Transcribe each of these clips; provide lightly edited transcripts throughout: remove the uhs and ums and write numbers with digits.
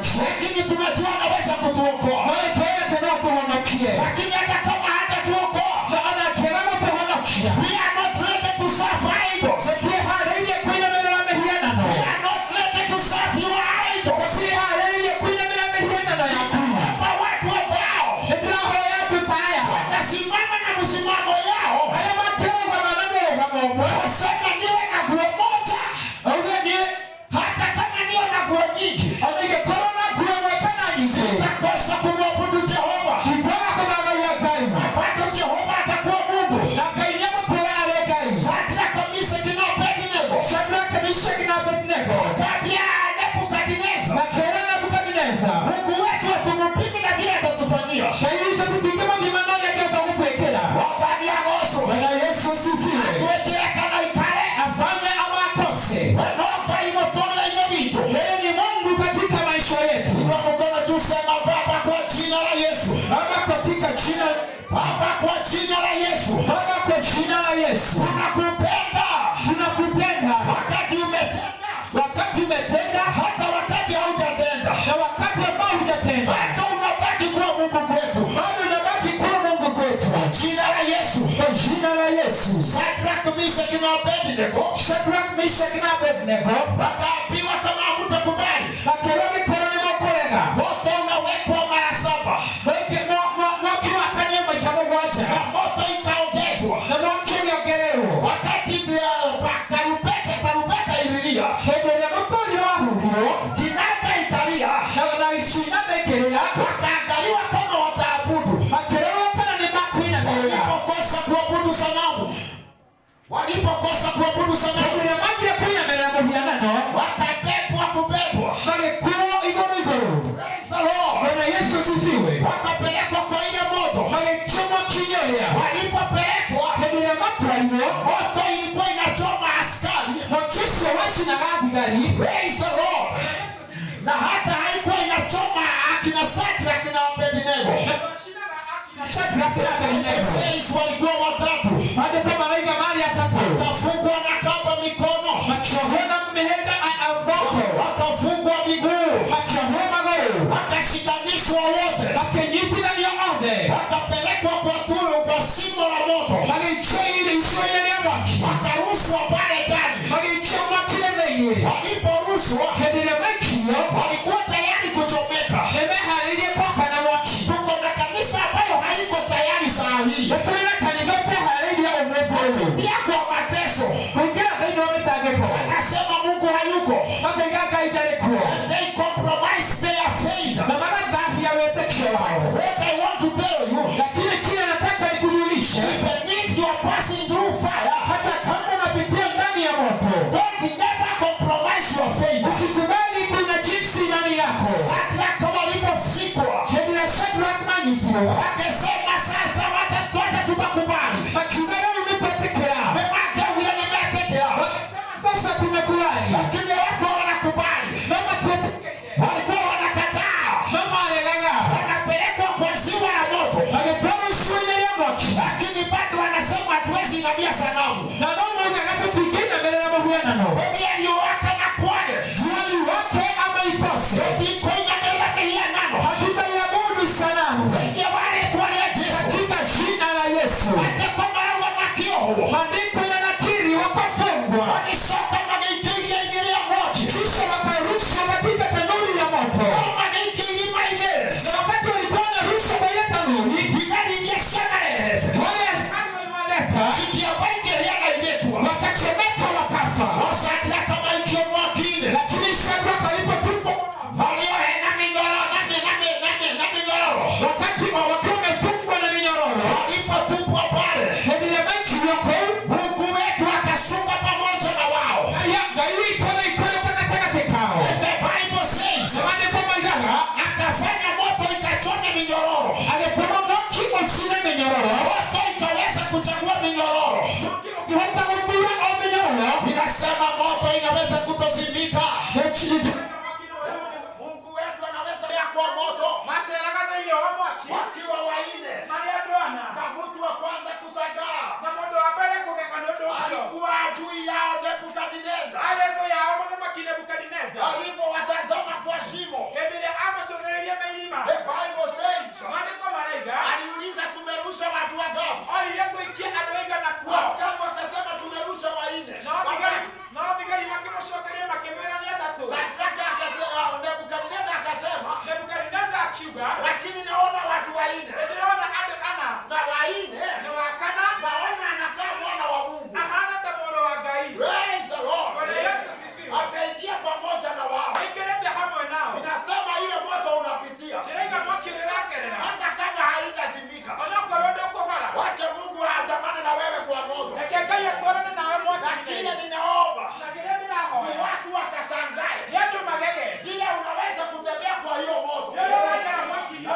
Atũhonokie. Lakini tunajua anaweza kutuokoa. No nĩtũĩ atĩ no atũhonokie. Lakini hata kama hatatuokoa, Na ona angĩaga gũtũhonokia, we are not ready to serve idols. tũtiĩharĩirie kũinamĩrĩra mĩhianano. We are not ready to serve your idols. Tũtiĩharĩirie kũinamĩrĩra mĩhianano yaku. Naomba watu ambao Nĩndĩrahoya andũ ta aya watasimama na msimamo yao, arĩa mangĩrũgama na mũrũgamo ũmwe, waseme niwe na nguo moja, auge niĩ hata kama niwe na nguo nyingi, ona ingĩkorwo na nguo ĩmwe kana nyingĩ, sitakosa kumwabudu Jehova. ndikwaga kũthathaiya Ngai. Bado Jehova atakuwa Mungu. Na Ngai nĩegũtũũra arĩ Ngai. Shadraka, Meshaki na Abednego Shadraka, Meshaki na Abednego wakaambia Nebukadneza, makĩĩra Nebukadineza, Mungu wetu hatumupimi na vile atatufanyia. Ngai witũ tũtingĩmũthima na ũrĩa angĩhota gũtwĩkĩra. Bwana agocwo. Bwana Yesu asifiwe. Twĩkĩre kana ikare, Afanye ama akose, we no Ngai mũtũrĩre-inĩ witũ. yeye ni Mungu katika maisha yetu. Inua mkono juu, sema Baba, kwa jina la Yesu. Baba, katika jina Baba, kwa jina la Yesu, Baba, kwa jina la Yesu, tunakupenda tunakupenda wakati umetenda, wakati umetenda hata wakati haujatenda, na wakati ambao hujatenda, bado unabaki kuwa Mungu kwetu. Bado unabaki kuwa Mungu kwetu. Kwa jina la Yesu, Kwa jina la Yesu, Shadraka, Meshaki na Abednego Shadrach, Meshach na Abednego wakaambiwa kama hamutakubali, makĩrwo gĩkorwo nĩ mũkũrega, moto unawekwa mara 7 mwaki wakanio maita mũgwanja, na moto ikaongezwa. Na mwaki ũgĩongererwo. Wakati tarumbeta ililia, Hĩndĩ ĩrĩa mũtũrirũ wahuhirwo kinanda ikalia, na icinanda ikĩrĩra, wakaangaliwa kama wataabudu. Makĩrorwo kana nĩ makwinamĩrĩra. Walipokosa kuabudu sanamu, walipokosa kuabudu Hĩndĩ sanamu, ĩrĩa magire kũinamĩrĩra mũhianano, wakabebwa kubebwa. Magĩkuo igũrũ igũrũ. Praise the Lord. Bwana Yesu asifiwe. Wakapelekwa kwa ile moto. Magĩikio mwaki-inĩ ũrĩa. Walipopelekwa, Hĩndĩ ĩrĩa matwarirwo, moto ilikuwa inachoma askari. Mwaki ũcio wacinaga thigari. Praise the Lord. Na hata haikuwa inachoma akina Shadraka na Abednego. Shadraka na Abednego. Says walikuwa watatu. Maandĩko marauga marĩ atatũ. Wakafungwa na kamba mikono, Makĩohwo na mĩhĩnda moko, wakafungwa miguu, makĩohwo magũrũ, wakashikanishwa wote, makĩnyitithanio othe, wakapelekwa kwa turu kwa shimo la moto, magĩikio icua-inĩ rĩa mwaki, wakarushwa pale ndani. Magĩikio mwaki-inĩ thĩinĩ. Waliporushwa, Hĩndĩ ĩrĩa maikio, walikuwa tayari kuchomeka. Nĩmeharĩirie gwakana mwaki. Tuko na kanisa ambayo haiko tayari saa hii. Nĩ kũrĩ na kanitha ũteharĩirie ũmũthĩ ũyũ. Kuingia kwa mateso, Kũingĩra thĩinĩ wa mĩtangĩko, anasema Mungu hayuko. Makoiga Ngai ndarĩ kuo. And they compromise their faith. Na magathahia wĩtĩkio wao. What I want to tell you, Lakini kile nataka nikujulishe, even if you are passing through fire, hata kama unapitia ndani ya moto, don't never compromise your faith. Usikubali kunajisi imani yako. Shadraka waliposhikwa, Hĩndĩ ĩrĩa Shadrach manyitirwo, wakasema sasa watatuacha, tutakubali. Makiuga rĩu nĩtwetĩkĩra. Nĩmangeugire nĩmetĩkĩra, Wakasema sasa tumekubali, lakini wako wanakubali, no matietĩkĩrire, walikuwa wanakataa, no maregaga, wanapelekwa kwa ziwa la moto, magĩtwarwo icua-inĩ rĩa mwaki, lakini bado wanasema hatuwezi inamia sanamu. Na no maugaga tũtingĩinamĩrĩra mũhianano. Kũgĩa riũa kana kwage, Jua liwake ama ikose, tũtikũinamĩrĩra mĩhianano. Hatutaiabudu sanamu. Wengi wale Akiuga lakini naona watu waine ndĩrona andũ ana na waine na wa kana naona anakaa mwana wa Mungu. Ahana ta mũrũ wa Ngai. Praise the Lord. Bwana Yesu asifiwe. Ameingia pamoja na wao. Aingĩrĩte hamwe nao. Inasema ile moto unapitia Ndĩraiga mwaki ũrĩragerera hata kama haitazimika, onokorwo ndũkũhora. Wacha Mungu aandamane na wewe kwa moto. Reke Ngai atwarane nawe Na mwaki-inĩ. kile ninaomba Na kĩrĩa ni ndĩrahoya watu wakasangae nĩ andũ magege vile unaweza kutembea kwa hiyo moto nĩ ũrĩa ũragera mwaki-inĩ.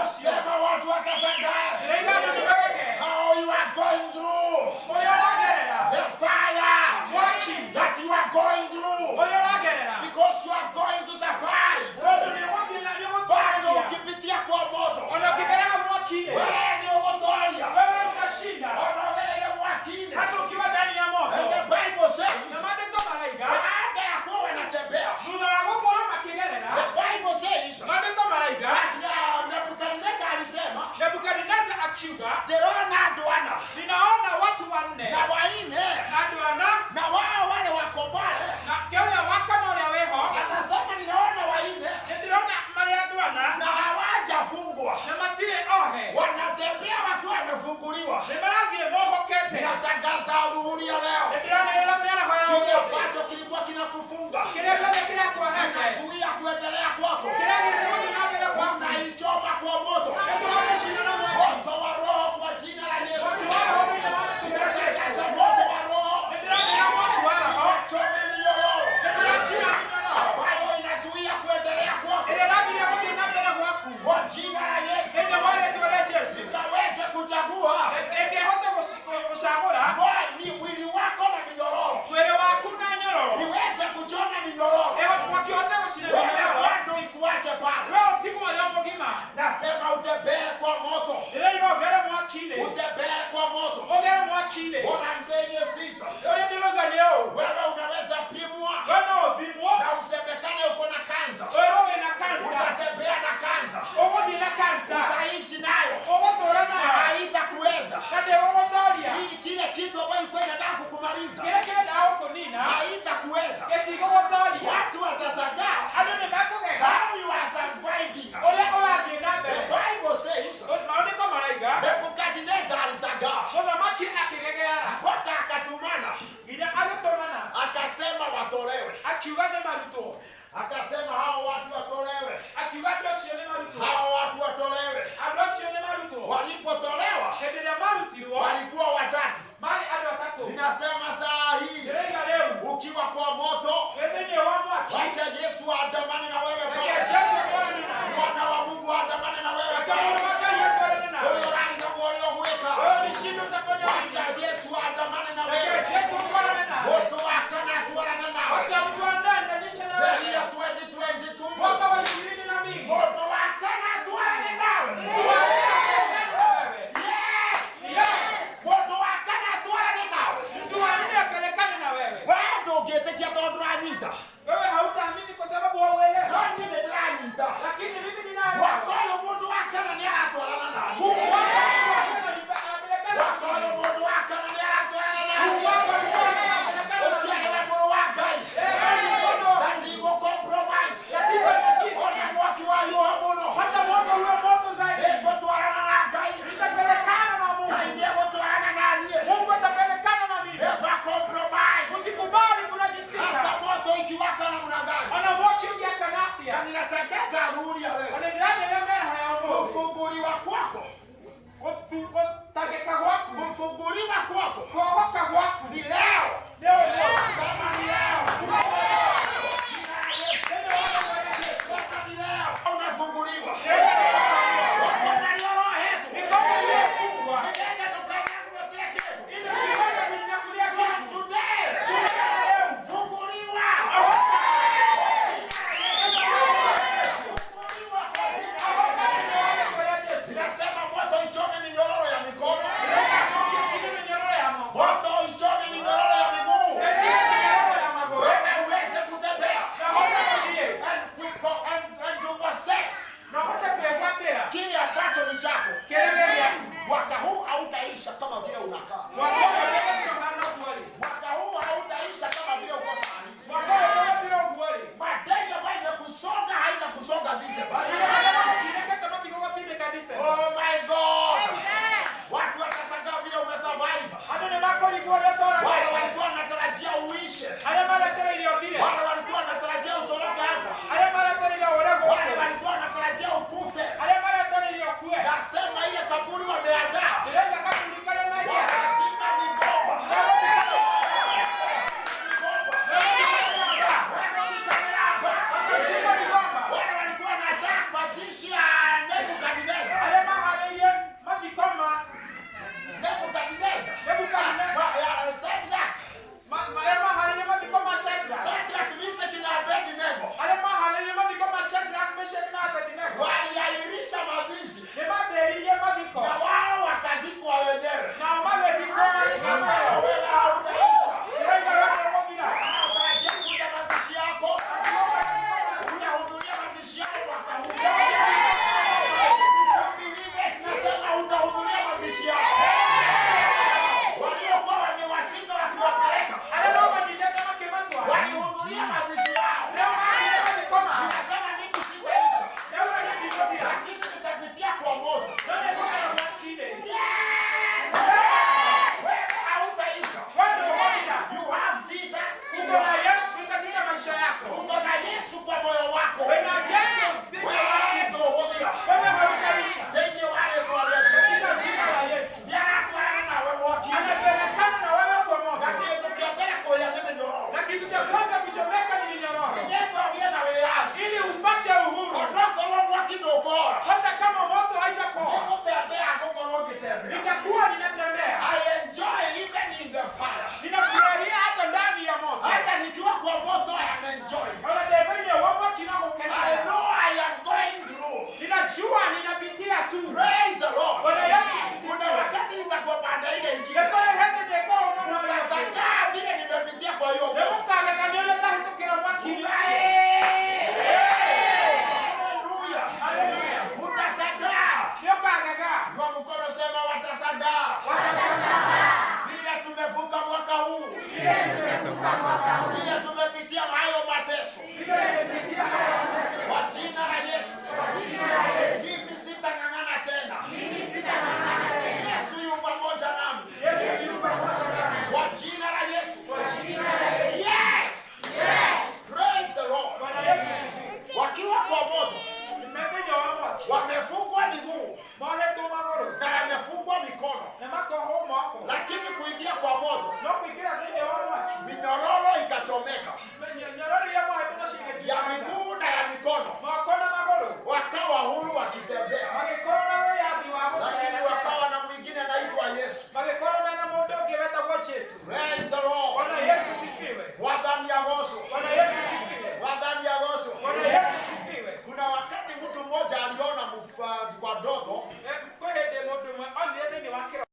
Wamefunga.